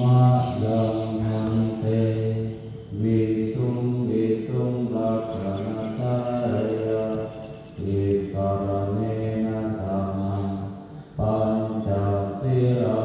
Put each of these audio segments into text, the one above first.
ມະຍັງ ພັນເຕ ວິສຸງ ວິສຸງ ລັກຂະນະທາຍະ ຕິສະລະເນນະ ສະຫັງ ປັນຈະສີລາ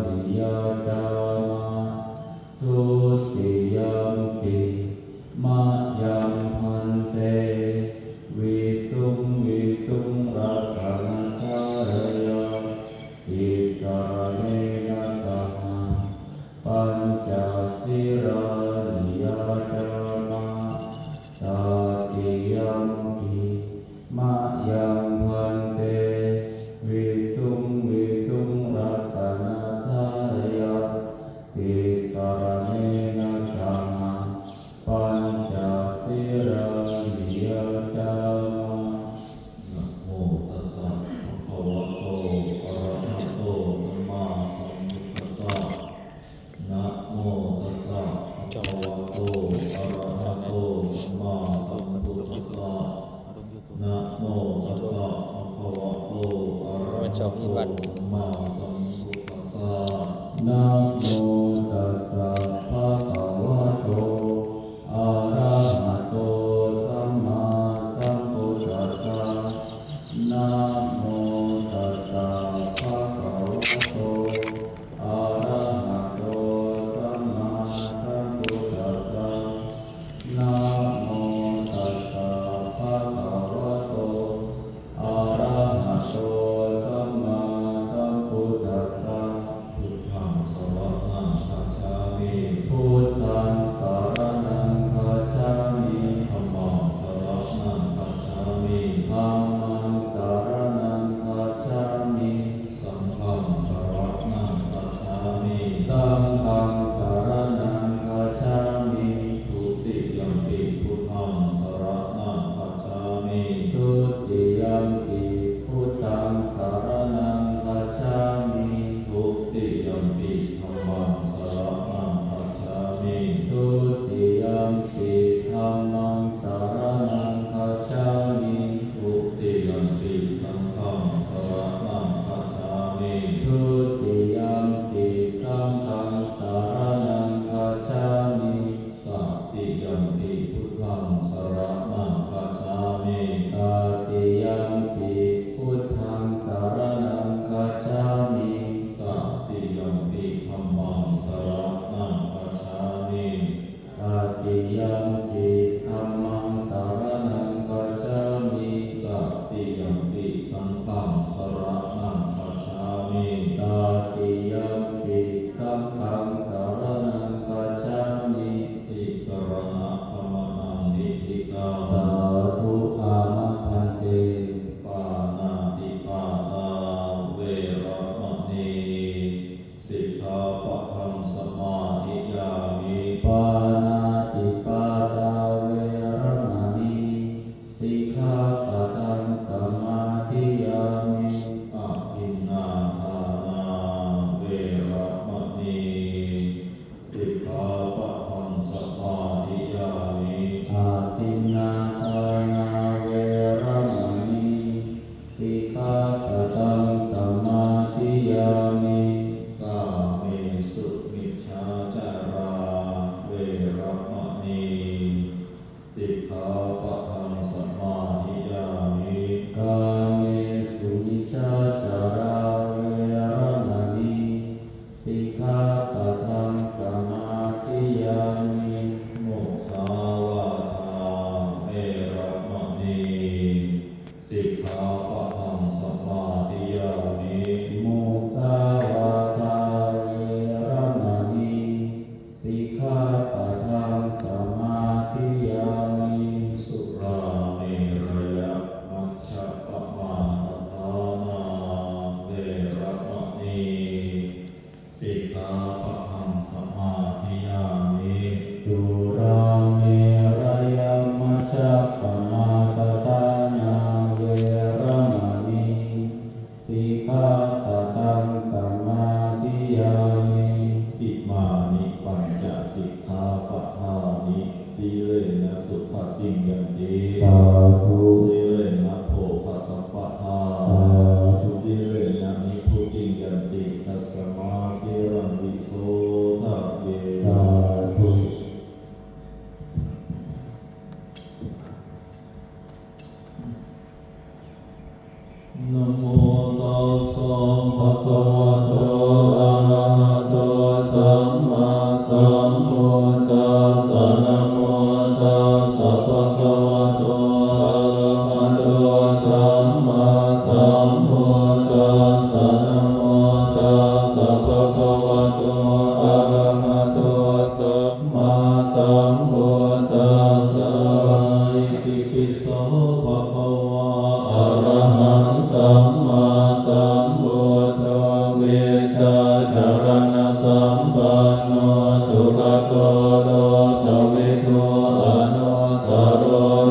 ນິ ຍາຈາມະ ທຸຕິຍຳປິ ມະຍັງ ພັນເຕ ວິສຸງ ວິສຸງ ລັກຂະນະທາຍະ ຕິສະລະເນນະ ສະຫັງ ປັນຈະສີລານິ ຍາຈາມະ ຕະຕິຍຳປິ ມະຍັງ ພັນເຕ ວິສຸງ ວິສຸງ ລັກຂະນະທາຍະ ຕິສະລະເນນະ ສະຫັງ ປັນຈະສີລານິ ຍາຈາມະ ນະໂມຕັດສະ ພະຄະວະໂຕ ອະລະຫະໂຕ ສຳມາສຳພຸດທັດສະ ນະໂມຕັດສະ ພະຄະວະໂຕ ອະລະຫະໂຕ ສຳມາສຳພຸດທັດສະ ນະໂມຕັດສະ ພະຄະວະໂຕ ອະລະຫະໂຕ ສຳມາສຳພຸດທັດສະ ນະໂມຕັດສະ ພະຄະວະໂຕ ອະລະຫະໂຕ ສຳມາສຳພຸດທັດສະ ນະໂມຕັດສະ ພະຄະວະໂຕ ອະລະຫະໂຕ ສຳມາສຳພຸດທັດສະ ນະໂມຕັດສະ ພະຄະວະໂຕ ອະລະຫະໂຕ ສຳມາສຳພຸດທັດສະ ພຸດທັງ ສະຣະນັງ ຄັດສາມິ ພຸດທັງ ສະຣະນັງ ຄັດສາມິ ທຳມັງ ສະຣະນັງ ຄັດສາມິ ທຳມັງ ສະຣະນັງ ຄັດສາມິ ສັງຄັງ ສະຣະນັງ ຄັດສາມິ ສັງຄັງ ສະຣະນັງ ຄັດສາມິ ທຸຕິຍຳປິ ພຸດທັງ ສະຣະນັງ ຄັດສາມິ ທຸຕິຍຳປິ ພຸດທັງ ສະຣະນັງ ຄັດສາມິ ທຸຕິຍຳປິ ທຳມັງ ສະຣະນັງ ຄັດສາມິ ທຸຕິຍຳປິ ທຳມັງ ສະຣະນັງ ຄັດສາມິ ທຸຕິຍຳປິ ສັງຄັງ ສະຣະນັງ ຄັດສາມິ ທຸຕິຍຳປິ ສັງຄັງ ສະຣະນັງ ຄັດສາມິ ຕະຕິຍຳປິ ພຸດທັງ ສະຣະນັງ ຄັດສາມິ ຕະຕິຍຳປິ ພຸດທັງ ສະຣະນັງ ຄັດສາມິ ຕະຕິຍຳປິ ທຳມັງ ສະຣະນັງ ຄັດສາມິ ຕະຕິຍຳປິ ທຳມັງ ສະຣະນັງ ຄັດສາມິ ຕະຕິຍຳປິ ສັງຄັງ ສະຣະນັງ ຄັດສາມິ ຕະຕິຍຳປິ ສັງຄັງ ສະຣະນັງ ຄັດສາມິ ຕິສະຣະນະກຳມະນັງ ນິທິຕັງ ສາທຸ ອາມະ ພັນເຕ ປານາຕິປາຕາ ເວລະມະນີ ສິກຂາປະທັງ ສະມາທິຍາມິ ປານາຕິປາຕາ ເວລະມະນີ ສິກຂາປະທັງ ສະມາທິຍາມິ ອະທິນນາທານາ ເວລະມະນີ ສິກຂາປະທັງ ສະມາທິຍາມິ ອະທິນນາທານາ ເວລະມະນີ ສິກຂາປະທັງ ສະມາທິຍາມິ ກາເມສຸມິດສາຈາລາ ເວລະມະນີ ສິກຂາປະທັງ ສະມາທິຍາມິ ກາເມສຸມິດສາຈາລາ ເວລະມະນີ ສິກຂາປະທັງ ສະມາທິຍາມິ ມຸສາວາທາ ເວລະມະນີ ສິກຂາປະທັງ ສະມາທິຍາມິ ມຸສາວາທາ ເວລະມະນີ ສິກຂາປະທັງ ສະມາທິຍາມິ ສຸລາເມລະຍະ ມັດຈະປະມາທະຖານາ ເວລະມະນີ ສິກຂາປະທັງ ອະຣະຫະໂຕ ສຳມາສຳພຸດທັດສະ ສະ ອິຕິປິໂສ ພະຄະວາ ອະຣະຫັງ ສຳມາສຳພຸດໂທ ວິຊາຈະລະນະສຳປັນໂນ ສຸກະໂຕ ໂລກະວິທູ ອະນຸດຕະໂລ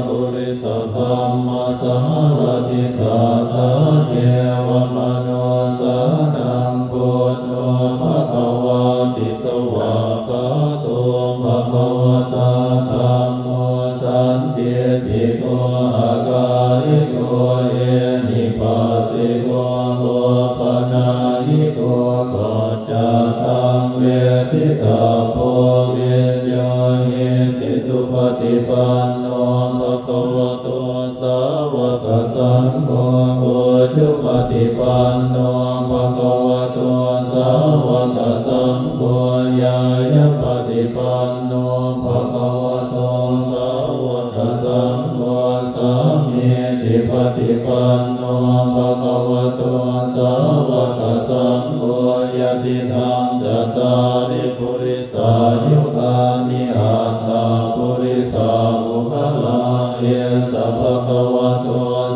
ປຸລິ ສະທຳມະສາລະຖິ ສັດຖາເທວະມະນຸດສານັງ ພຸດໂທ ພະຄະວາຕິ ສະຫວາກຂາໂຕ ພະຄະວະຕາ ທຳໂມ ສັນທິດຖິໂກ ອະກາລິໂກ ເອຫິປັດສິໂກ ໂອປະນາຍິໂກ ປັດ ຈະຕັງ ເວທິຕາໂພ ວິນຍາຫິຕິ ສຸປະຕິປັນໂນ ພະຄະວະໂຕ ສາວະກະສັງໂຄ ອຸຈຸປະຕິປັນໂນ ພະຄະວະໂຕ ສາວະກະສັງໂຄ ຍາຍະປະຕິປັນໂນ ພະຄະວະໂຕ ສາວະກະສັງໂຄ ສາມີຈິປະຕິປັນໂນ ພະຄະວະໂຕ ສາວະກະສັງໂຄ ຍະຕິທັງ ຈະຕາລິ ປຸລິ ສາຍຸການິ ອັດຖະ ປຸລິສະ ບຸກຄະລາ ເອສະ ພະຄະວະໂຕ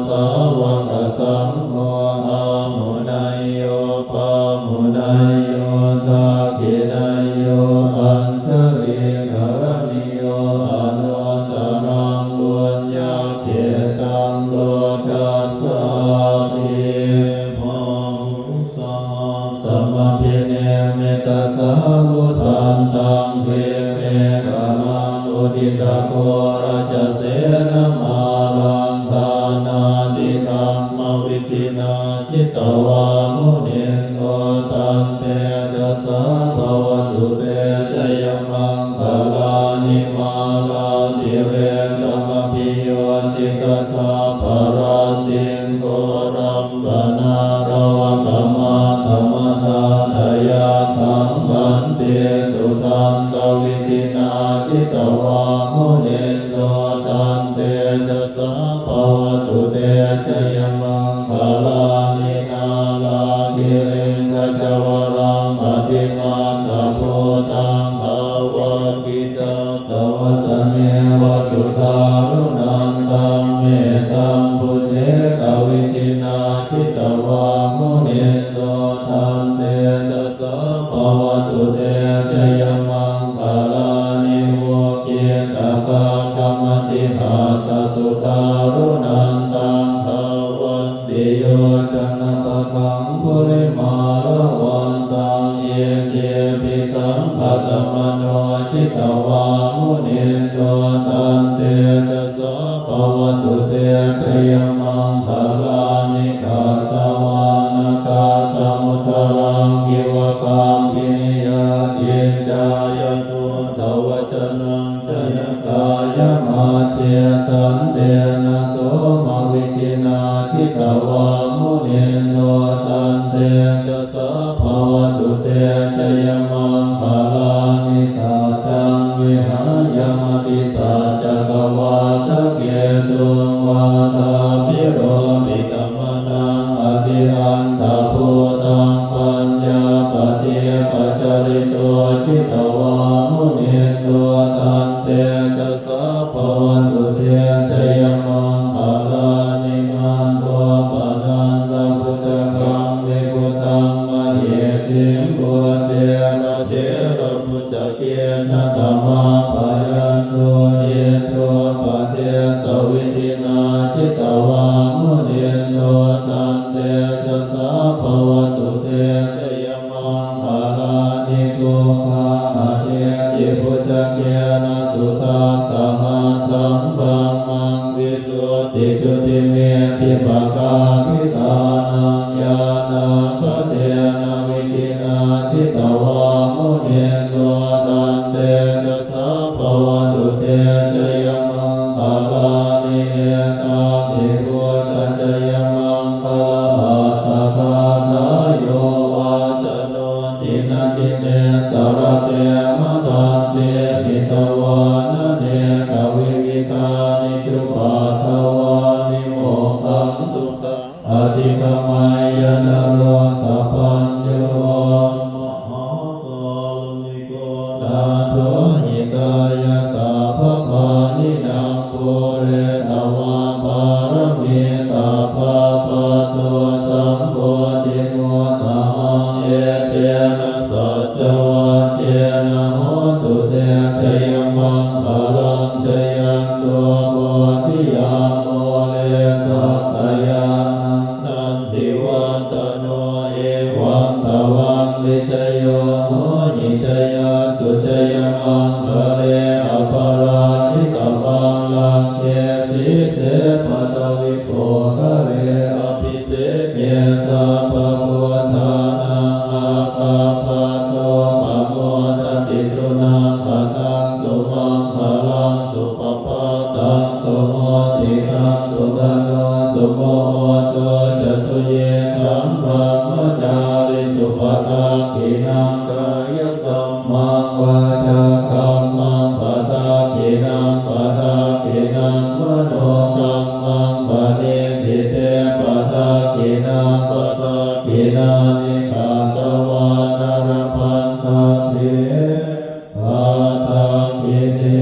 ສາວະກະສັງໂຄ ອາຫຸເນຍໂຍ ປາຫຸເນຍໂຍ ທັກຂິເນຍໂຍ ອັນຊະລີກະລະນີໂຍ ອະນຸດຕະລັງ ປຸນຍະເຂຕັງ ໂລກັດສາມິ ພາຫຸ ສະຫັດສະມະພິນິມມິຕະສາວຸທັນຕັງ ກຣິເມຂະລັງ ອຸທິຕະໂກຣະຈະເສນະມາລັງ ທານາຕິກຳມະວິທິນາ ຈິດຕະວາມຸນິນໂດ ຕັນເຕຈະສາ ພະວະຕຸເຕ ຈະຍະມັງຄະລານິ ມາລາທິເວກະມະພິໂຍຈິຕະສັບພະລັດຕິງ ໂກຣຳປະນາຣະວະກະມັກຂະມະທັດຕະຍັກຂັງ ຂັນຕິສຸທັນຕະວິທິນາ ຈິດຕະວາມຸນິນໂດ ຕັນເຕຈະສາ ພະວະຕຸເຕ ຈະຍະມັງຄະລານິ ນາລາກິລິງກະຊະວະລັງ ອະຕິມັນຕະພູຕັງ ດາວະກິຈັກກະວັດສະເນວະສຸທາຣຸນັນຕັງ ເມຕຕັມບຸເສກະວິທິນາ ຈິດຕະວາມຸນິນໂດ ຕັນເຕຈະສາ ພະວະຕຸເຕ ຈະຍະມັງຄະລານິ ໂອກິດຕະຄາຄະມະຕິຫັດຕະສຸທາຣຸນັນຕັງ ທາວັນ ຕິໂຍຈະນະປະຄັງປຸລິມາລະວັນຕັງ ອິດທິພິສັງຄະຕະມະໂນ ຈິດຕະວາມຸນິນໂດ ຕັນເຕຈະສາ ພະວະຕຸເຕ ຈະຍະມັງຄະລານິ ຄະຕະວານະຄະຕະມຸດຕະລັງ ອິວະກັມປິນິຍາ ກິນຈາຍະທຸດຕະວັດຈະນັງ ຈະນະກາຍະມັດເຈ ສັນເຕນະໂສມະວິທິນາ ຈິດຕະວາມຸນິນໂດ ຕັນເຕຈະສາ ພະວະຕຸເຕ ຈະຍະມັງຄະລານິ ສັດຈັງວິຫາຍະມະຕິສັດຈັກກະວັດຕະເກຕຸງ ວາທາພິໂລພິຕະມະນັງ ອະທິອັນທະພູຕັງ ປັນຍາປະຕິປັດຈະລິໂຕ ຈິດຕະວາມຸນິນໂດ ຕັນເຕຈະ ສາ ພະວະຕຸເຕ ຈະຍະມັງຄະລານິ ນັນໂດປະນັນຕະພຸດທະກັງ ວິພຸດທັງມະຫິດຖິງ ປຸດເຖລະເຖລະບຸດຈະເກນະ ຕະມະພະຍັນໂຕ ອິດໂຕປະເທສະວິທິນາ ຈິດຕະວາມຸນິນໂດ ຕັນເຕຈະສາ ພະວະຕຸເຕ ຈະຍະ ມັງຄະລານິ ທຸກຂາອະເທຕິ ພຸດຈະເກນະ ສຸທັດຕະຫັດຖັງ ບະຣະມັງ ວິສຸດທິຈຸຕິມິດທິປະກາພິຕານັງ ຍານາຄະເທນະ ວິທິນາ ຈິດຕະວາມຸນິນໂດ ຕັນເຕຈະສາ ພະວະຕຸເຕ ຈະຍະມັງຄະລານິ ເອຕາພິ ພຸດທະຈະຍະມັງຄະລະອັດຖະກາທາ ໂຍວາຈະໂນ ທິນະກິເນສະລະເຕມະທັນຕິ ຫິຕະວານະເນກະວິວິທານິ ຈຸປັດຖະວານິ ໂມກຂັງສຸຂັງ ອະທິກະໄມຍະນະໂລສະປັນໂຍ ມະຫາກະ jayassu jayamaṅgale, aparājitapallaṅke sīse paṭhavipokkhare, abhiseke sabbabuddhānaṃ aggappatto pamodati. Sunakkhattaṃ sumaṅgalaṃ supabhātaṃ suhuṭṭhitaṃ, sukhaṇo sumuhutto ca suyiṭṭhaṃ brahmacārisu, padakkhiṇaṃ kāyakammaṃ vācākammaṃ padakkhiṇaṃ, padakkhiṇaṃ manokammaṃ paṇidhī te padakkhiṇā, padakkhiṇāni katvāna labhantatthe padakkhiṇe.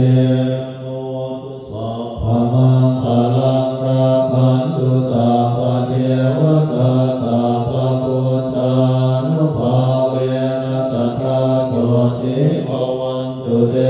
Bhavatu sabbamaṅgalaṃ, rakkhantu sabbadevatā, sabbabuddhānubhāvena sadā sotthī bhavantu te.